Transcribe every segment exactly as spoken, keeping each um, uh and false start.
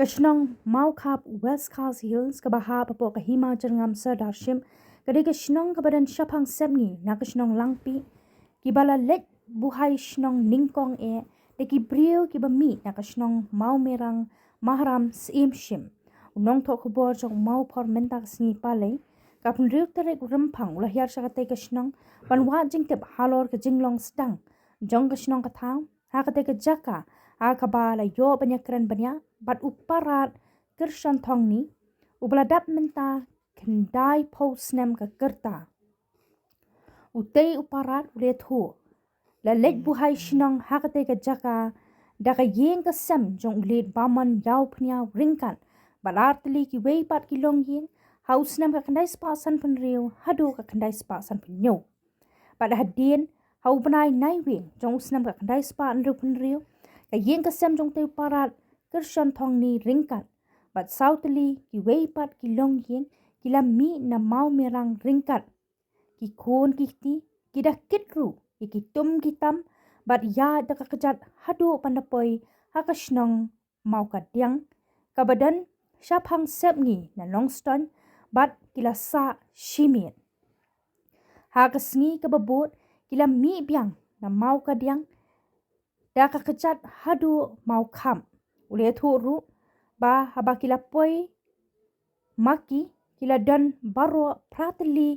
Shnong Mawkhap, West Khasi Hills, kaba hap hapoh ka Hima Jyrngam Sirdarship, ka dei ka shnong kaba don shaphang sepngi na ka shnong Langpih. Kiba la leit buhai shnong nyngkong eh, dei ki briew kiba mih na ka shnong Mawmerang, Maharam, Syiemship. U nongthoh khubor jong u Mawphor mynta ka sngi Palei, ka hynriew tarik u Rymphang, u la hiar sha katei ka shnong ban wad jingtip halor ka jinglong sdang jong ka shnong ka thaw ha katei ka jaka, ha kaba la ïoh ban ïakren bniah bad u Parat Kyrshon Thongni, uba la dap mynta khyndaiphew snem ka rta. Utei u Parat u la ïathuh, la leit buhai shnong ha katei ka jaka da ka ïing ka sem jong u Late Bamon Ïawphniaw ryngkat bad artylli kiwei pat ki longïing, ha u snem ka khyndai spah sanphew hynriew haduh ka khyndai spah sanphew hynñiew. Bad hadien, ha u bnai Naiwieng jong u snem ka khyndai spah hynriewphew hynriew, ka ïing ka sem jong utei u Parat Kyrshon Thongni ryngkat bad saw tylli kiwei pat ki longïing, ki la mih na Mawmerang ryngkat. Ki khun ki kti, ki da kit ruh ïa ki tum ki tam, bad ïaid da ka kjat haduh ban da poi ha ka shnong Mawkadiang, kaba don shaphang sepngi na Nongstoiñ, bad ki la sah shimet. Ha ka sngi kaba bud, ki la mih biang na Mawkadiang da ka kjat haduh Mawkhap. U la ïathuh ruh ba haba ki la poi ma ki, ki la don baroh phra tylli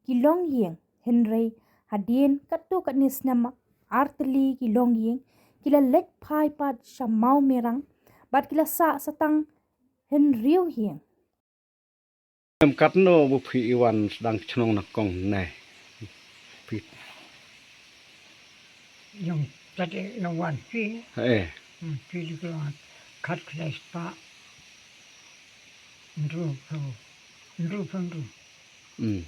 ki longïing, hynrei hadien katto katne snem artylli ki longïing ki la leit phai pat sha Mawmerang, bad ki la sah sa tang hynriew ïing. Em, katno ba phi ïa wan sdang shnong nyngkong ne? Phi. Ïa kat ïa wan phi. Eh. Hmm, phi di ko kat khlei spah. Hynriewphew. Hynriewphew hynriew. Hmm.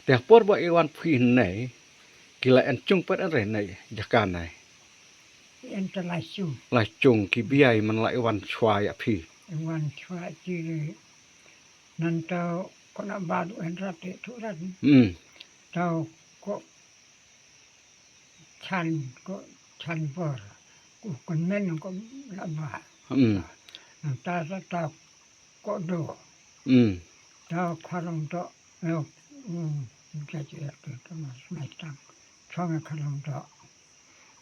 Te por ba ïa wan phi ne, ki la ïeng chung pat hynrei ne jaka ne? Ïeng ta lai chung. Lai chung, ki biang man la ïa wan shuwa ïa phi. Ïa wan shuwa ki. Nangta ko na ba du en rat te tu rat. Hmm. Tau ko chan, ko chan bor. Ko kon men ko la ba. Hmm. Nangta sa tau ko do. Hmm. Tau kharong do. Yo, hmm, ja ja ya tu tu mas mai tang. Chong kharong do.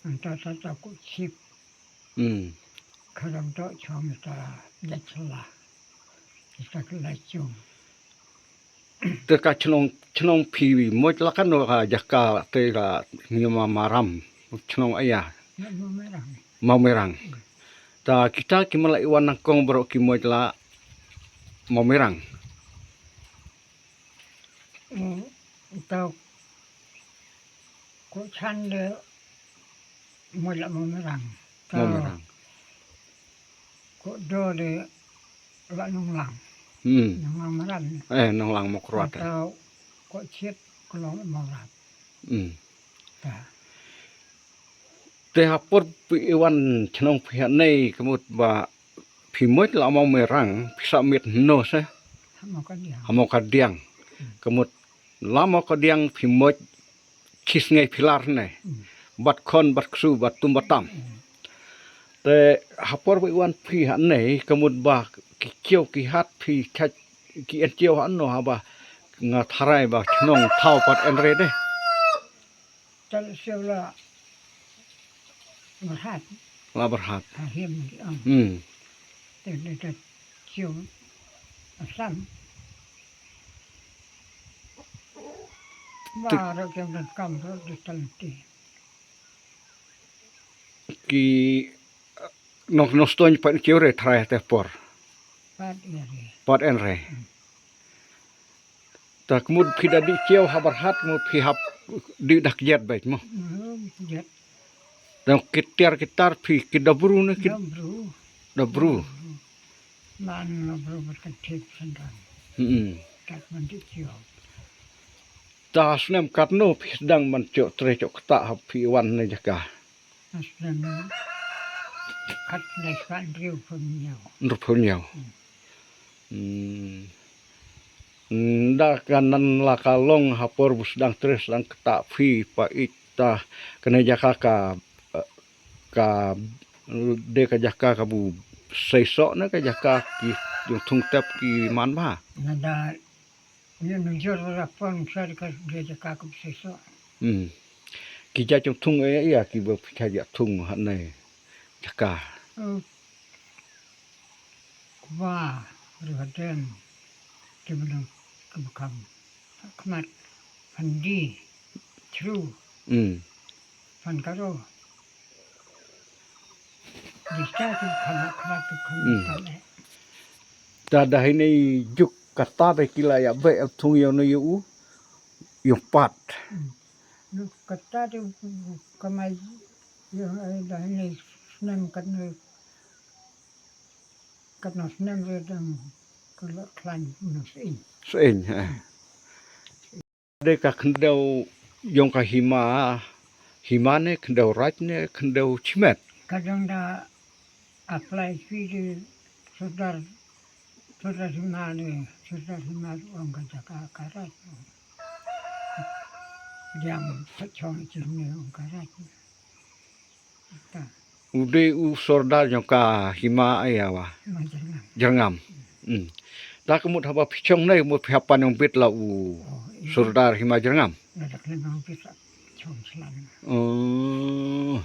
Nangta sa tau ko chip. Hmm. Kharong do chong ta ja chla. Kita ke lai chung. Te ka chnong, chnong phi Moit la kano ka jaka te ka Hima Maram, chnong aya? Mawmerang. Mawmerang. Ta kita ki man la ïa wan nyngkong baroh ki Moit la Mawmerang. Mm, ta ko chan de Moit la Mawmerang. Ta Mawmerang. Ko do de la Nonglang. Hmm. Nonglang Maram. Eh, Nonglang Mawkyrwat, eh. Ta ko chit ko long Mawrap. Hmm. Ta. Te ha por phi ïa wan chnong phi hangne ka mut ba phi Moit la Mawmerang, phi sah miet hano se? Ha Mawkadiang. Ha Mawkadiang. Hmm. Ka mut la Mawkadiang phi Moit, shi sngi phi lar ne. Hmm. Bad khun, bad ksu, bad tum, bad tam. Hmm. Te ha por ba ïa wan phi hangne, ka mut ba ki kiew ki hat phi khait, ki ïeng kiew hano haba nga tharai ba chnong thaw pat hynrei de. Tal siew la Byrhat. La Byrhat. Ha him, ah. Hmm. Te de ta siew Assam. Te ba ro kem dan kam ro de tal ti. Ki Nong, Nongstoiñ pat kiew re trai te por. Pat hynrei. Pat hynrei. Hmm. Ta ka mut phi da dih kiew ha Byrhat, ka mut phi hap dih da kjat beit mo. Hmm, kjat. Dang ki tiar ki tar phi ki da bru ne ki. Da bru. Da bru. Man da bru bad kan thep sendang. Hmm. Kat man dih kiew. Ta snem katno phi sdang man ïoh trei ïoh ktah haba phi wan ne jaka? Snem kat ne spah hynriewphew hynñiew. Hynriewphew hynñiew. Hmm. Hmm. Nda ka nan la ka long ha por ba sdang trei sdang ktah phi pa ïeit ta kane jaka ka, eh, ka de ka jaka ka bu Seisoh na ka jaka ki jong thung tep ki man bha. Nada, ïa nujur ra pon sa ka jaka ka seisoh. Hmm. Ki ja jong thung ïa ïa ki ba phi ja thung ha ne jaka. Wa, ri haden, ki bnang, ki bkam. Khmat, handi, chru. Hmm. Phan karo. Dista ki kham khmat ki kham Hmm. Kale. Ta da hini juk kata da kila ya be thung yo no yo u. Yo pat. Hmm. Juk kata da kamai yo da hini snem kat no kat no snem re dang kala klan no sein. Sein, ha. De ka khyndew jong ka hima, hima ne khyndew raj ne khyndew chimet. Ka dang da apply fi de sordar, sordar hima ne, sordar hima ong ka jaka ka raj. Diam pachong chi ne ong ka raj. Ude u sordar jong ka hima aya wa. Jyrngam. Hmm. Ta ka mut haba phi chong nai mut phi hapan ong bit la u sordar hima Jyrngam. Oh.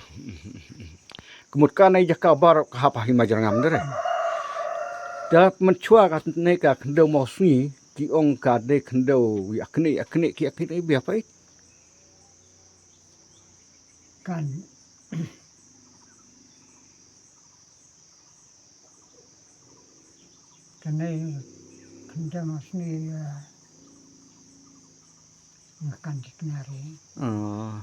Ka mut ka nai jaka bar ka hap hima Jyrngam dere. Ta man chwa ka nai ka khyndew mo sngi ki ong ka de khyndew ya kni ya kni ki ya kni bia pai. Kan. Kane khyndew mo sngi nga kan diknari. Oh.